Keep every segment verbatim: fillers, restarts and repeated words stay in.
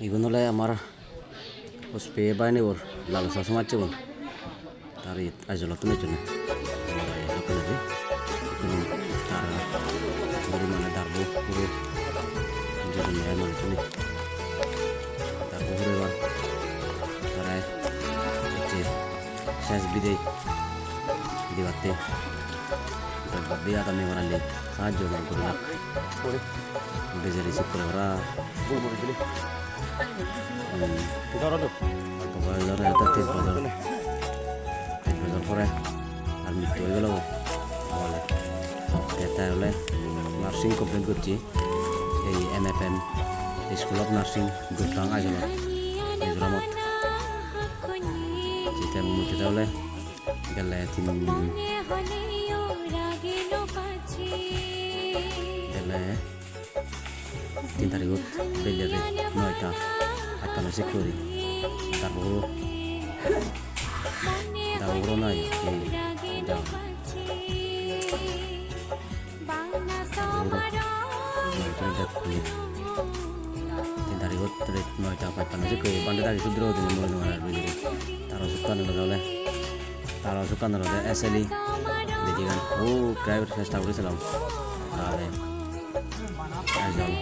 Igun ole amar Hospeye bainibor Lalusa somajjegun. Tar iyot Aizawl-ottun ejjonne. Amar ei dokken edi. Igun tar guri mane darbo huro jadonne ai manuchchune. Darbo huro ebar tara ecche ses bidey dibatte. Dol bab di adami goralli sahajjo guri lak. Bejari sikkure para. Hmm. Baba jare eto tij bojor. Tij bojor pore ar mittu oi gelo. Te te ole nursing complete gocche. Ei M F M, School of Nursing, Durtang Aizawl-ot, Mizoramot. Jite mui te ole gele tin, gele tin tarigot belle ret noita pachpana sekke guri. Darbo huro, darbo huro noi, ei, ei darbo huro. Tin tarigot ret noita pachpana sekke guri bhante dagi sudro dinei mui nw parar bidire. Taro sukkan olode ole, taro sukkan olode S L E didigan. O, private chesta guri selong. Are, Aizawl,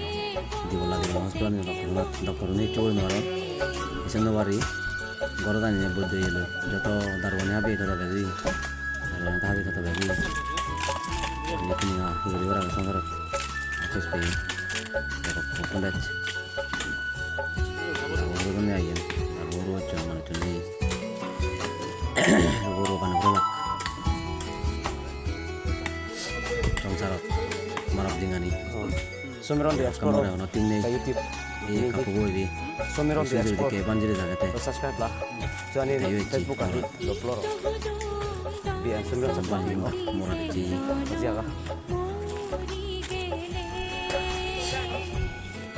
dibolla dibolla hospital ni doctor, doctor-une hissu guri nw paron. Isen nw pari, gorot aninei boiddo yeloi. Joto daru pani habi toto begi. Daru pani habi toto begi. Ini kini ah, huri ora songsarot. Asos pe. Daru pani bej. Daru pani ayen. Daru pani hocche manuchchun nei. Daru pani bej. Songsarot. Morot jingani. Sumiron di explore. Kamore ono tinne. Ka YouTube. Ei kapu bo ibi. Sumiron di explore. Ke banjiri jagate. Subscribe la. Jani Facebook ani. Doploro. Bi an Sumiron sa banjiri. Mora di. Jaga.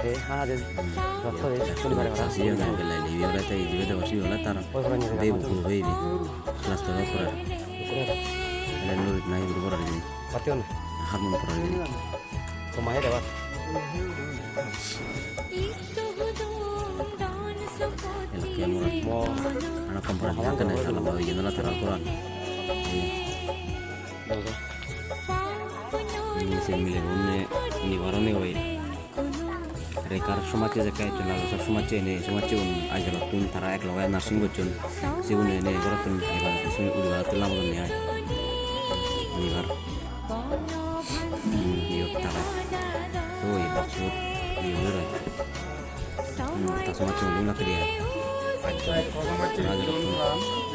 Eh, ha, de. Doctor, eh, Sumiron. Sasi yang belai liwi ora te ibi de wasi ora tar. Oi, ora ni. Be bu be ibi. Kelas telo pora. Ele nurit nai guru pora ni. Pati on. Harmon pora ni. Koma he dabar. Elakke mora. Mo. Ana kompora diya kene sala ba iyen ola tara pora. Ini se mile gunne ni barone oi. Rekar somajje jekke ecchon, aro sob somajje ene, somajjegun Aizawl-ottun tara ek loge nursing gocchon. Sigun ene gorottun ebar udi barattun lamodonne ai. Nibar. Hmm, iyot tara. Oi, box-ot iye oi roi. Hmm, ta somajjegun lum lakkedi ai. Pajjon. Pajjon Aizawl-ottun.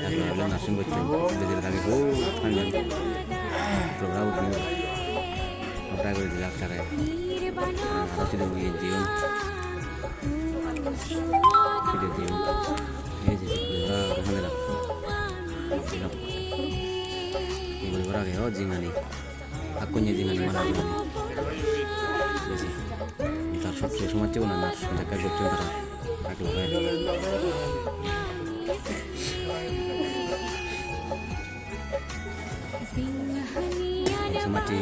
Ekka ole nursing gocchon. Bidire dagi hub thanjon. Program gotton. Apply guri dilak tare. Aro sidu guri jeyon. Sidu jeyon. Ei je sidu guri aro hane lak. Ei guri gora age o jingani. Hakkonye jingani mane jingani. Beji. Tar sob se somajje guna nar. Jakka gocchon tara. Ak loge. Somajje.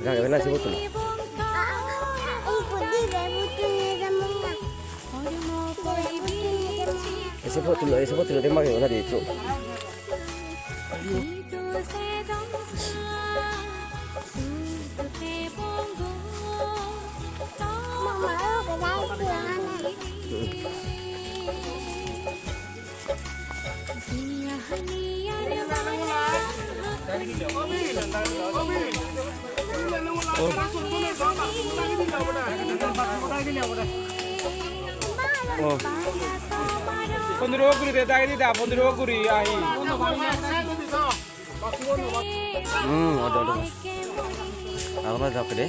Ranga bela se botolo. Ese botolo, ese botolo de magi na de tu. Pondro guri de, dagi di da, pondro guri ahi. Hmm, odo, odo. Agora dok de.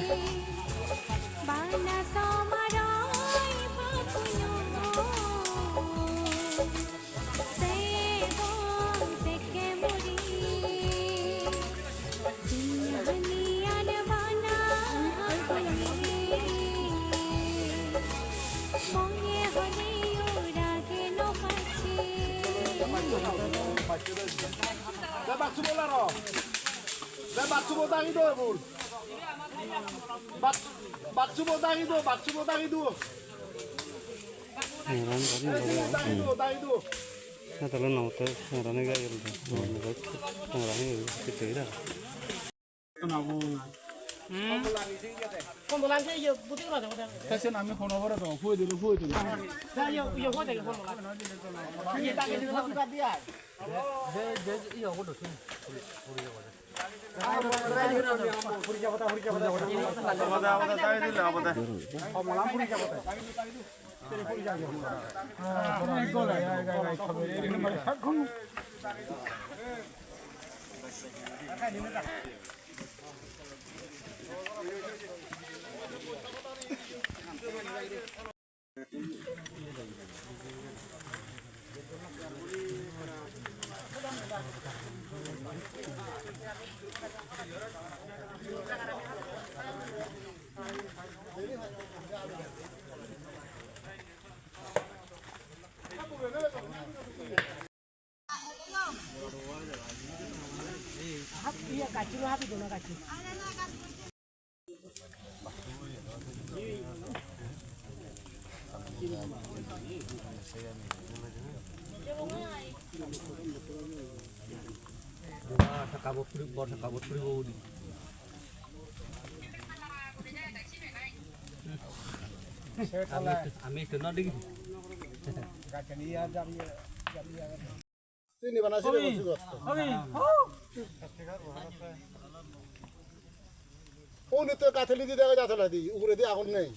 Be baksu bola ro. Be baksu bo dagi do bul. Bak-, baksu bo dagi do, baksu bo dagi do. Dagi do, dagi do. Na talo no te, na rani ga yel do. Na rani ga yel do. Session ami phone over do, phone dilo, phone dilo. Borsa kabot puri, borsa kabot puri bo udi. Ami, ami to na digi. Sini bana sini bana sini. Uni to katheli di dega jatla di, ugure di agun nei.